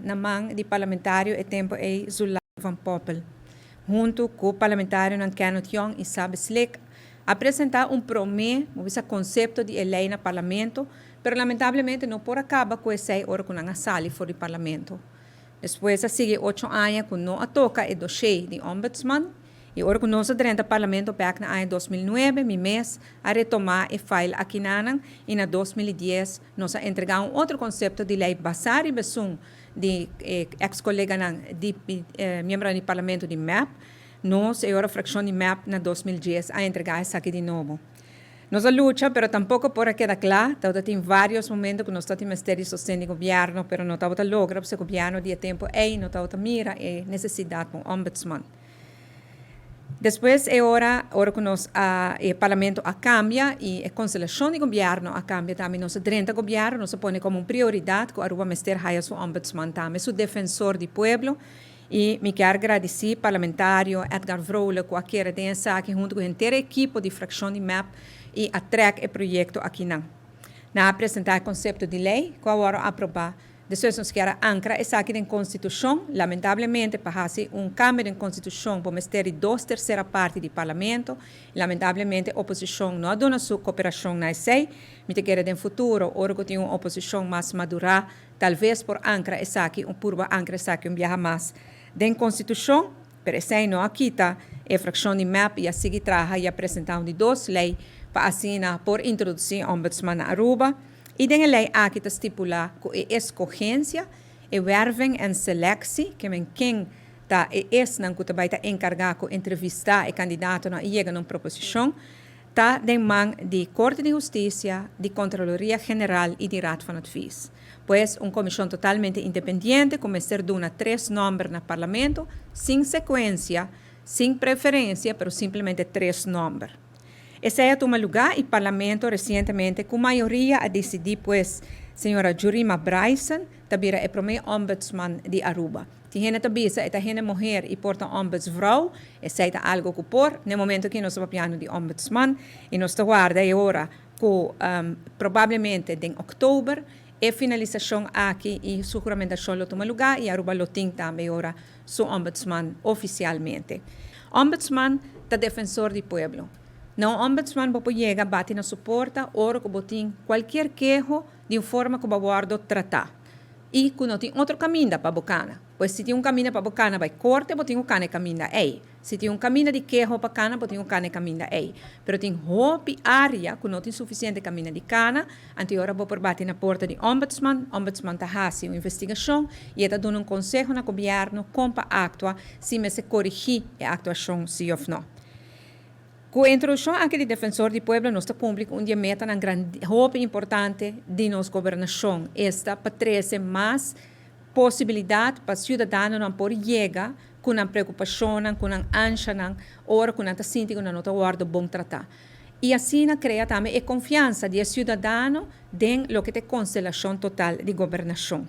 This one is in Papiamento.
na man di parlamentario e tempo ey Zulay van Poppel. Hunto cu parlamentarionan Kenneth Young y Sabe Slick a presenta un prome, bo bisa, concepto di e ley na parlamento, pero lamentablemente no por a caba cu esey ora cu nan a sali for di parlamento. Despues a sigui 8 aña cu no a toca e dossier di ombudsman y ora cu nos a drenta parlamento bek na aña 2009, mi mes a retoma e file akinan y na 2010 nos a entrega un otro concepto di ley basa riba esun di ex-coleganan di miembro di parlamento di MEP. Nos, e ora fraccion di MEP, na 2010 a entrega esaki di nobo. Nos a lucha, pero tampoco por a keda cla. Tabatin varios momento cu nos tabatin mester di sosten di gobierno, pero no tabata logra, pasobra gobierno di tempo ey no tabata mira e necesidad pa ombudsman. Despues e ora cu nos e parlamento a cambia y e constelacion di gobierno a cambia tambe, nos a drenta gobierno, nos a pone como un prioridad cu Aruba mester haya su ombudsman tambe, su defensor di pueblo. Y mi kier gradici parlamentario Edgar Vrolijk cu a kere den esaki hunto cu henter ekipo di fraccion di MEP y a trek e proyecto akinan. Nan a presenta e concepto di ley, cu awor a aproba. Despues nos kier ancra esaki den constitucion. Lamentablemente, pa haci un cambio den constitucion, bo mester di dos tercera parti di parlamento. Lamentablemente, oposicion no a duna su cooperacion na esey. Mi ta kere den futuro, ora cu tin un oposicion mas madura, talbes por ancra esaki, un purba ancra esaki un biaha mas den constitucion, pero esey no a kita e fraccion di MEP y a sigui traha y a presenta un di dos ley pa asina por introduci ombudsman na Aruba. Y den e ley aki ta stipula cu e escogencia, e werving en selectie, kiermen ken ta e esnan cu ta bay ta encarga cu entrevista e candidatonan y yega na un proposicion, ta den man di Corte di Husticia, di Contraloria General y di Raad van Advies. Pues un comision totalmente independiente cu mester duna tres nomber na parlamento, sin secuencia, sin preferencia, pero simplemente tres nomber. Esey a tuma lugar y parlamento recientemente, cu mayoria, a dicidi, pues, señora Jurima Bryson ta bira e prome ombudsman di Aruba. Tin hende ta bisa e ta hende muher y por ta ombudsvrouw, esey ta algo cu por, na momento cu nos ta papiando di ombudsman, y nos ta warda e ora cu probablemente den october e finalisacion aki y su juramentacion lo tuma lugar y Aruba lo tin tambe ora su ombudsman oficialmente. Ombudsman ta defensor di pueblo. Na ombudsman bo por yega bati na su porta ora cu bo tin cualkier keho di un forma cu bo a wordo trata y cu no tin otro caminda pa bo cana. Pues si tin un caminda pa bo cana bay corte, bo tin cu cana e caminda ey. Si tin un caminda di keho pa cana, bo tin cu cana e caminda ey. Pero tin hopi area cu no tin suficiente caminda di cana, anto ora bo por bati na porta di ombudsman. Ombudsman ta haci un investigacion y e ta duna un conseho na gobierno con pa actua, si mester corigi e actuacion si of no. Cu e introduccion aki di defensor di pueblo, nos ta cumpli cu un di e metanan grandi, hopi importante di nos gobernacion, esta pa trece mas posibilidad pa ciudadanonan por yega cu nan preocupacionnan, cu nan anshanan, ora cu nan ta sinti cu nan no ta wordo bon trata. Y asina crea tambe e confiansa di e ciudadano den loke ta e constelacion total di gobernacion.